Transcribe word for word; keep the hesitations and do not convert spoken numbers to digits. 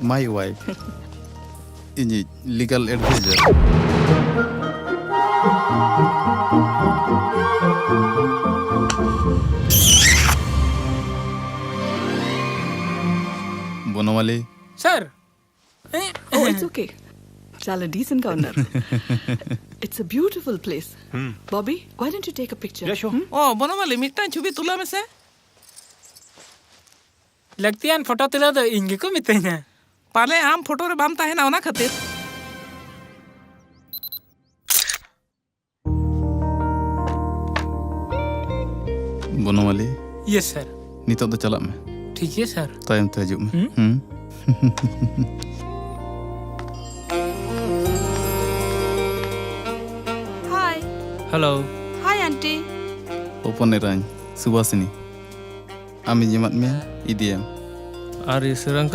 My wife. ᱤᱧᱤᱡ legal advisor. ᱵᱚᱱᱚᱢᱟᱞᱤ᱾ Sir. Oh, it's okay. చాలా decent గా ఉన్నారు. It's a beautiful place. Bobby, why don't you take a picture? Yeah, sure. ᱚ, ᱵᱚᱱᱚᱢᱟᱞᱤ, ᱢᱤᱫᱴᱟᱝ ᱪᱷᱚᱵᱤ ᱛᱩᱞᱟᱹᱣ ᱢᱮᱥᱮ᱾ ᱞᱟᱹᱠᱛᱤᱭᱟᱱ ᱯᱷᱳᱴᱳ ᱛᱩᱞᱟᱹᱣ ᱫᱚ ᱤᱧ ᱜᱮᱠᱚ ᱢᱤᱛᱟᱹᱧᱟ᱾ ᱯᱟᱞᱮ ᱟᱢ ᱯᱷᱳᱴᱳ ᱨᱮ ᱵᱟᱢ ᱛᱟᱦᱮᱱᱟ, ᱚᱱᱟ ᱠᱷᱟᱹᱛᱤᱨ᱾ ᱵᱚᱱᱚᱢᱟᱞᱤ, Yes, sir. ᱱᱤᱛᱚᱜ ᱫᱚ ᱪᱟᱞᱟᱜ ᱢᱮ᱾ ᱴᱷᱤᱠ ᱜᱮᱭᱟ, sir. ᱛᱟᱭᱚᱢ ᱛᱮ ᱦᱤᱡᱩᱜ ᱢᱮ᱾ ᱦᱩᱸ? ᱦᱩᱸ? Hi. Hello. Hi, aunty. ᱦᱚᱯᱚᱱ ᱮᱨᱟᱧ, ᱥᱩᱵᱷᱟᱥᱤᱱᱤ᱾ ᱟᱢᱤᱧ ᱮᱢᱟᱫ ᱢᱮᱭᱟ, ᱤᱫᱤᱭᱟᱢ᱾ Are you sure, uncle?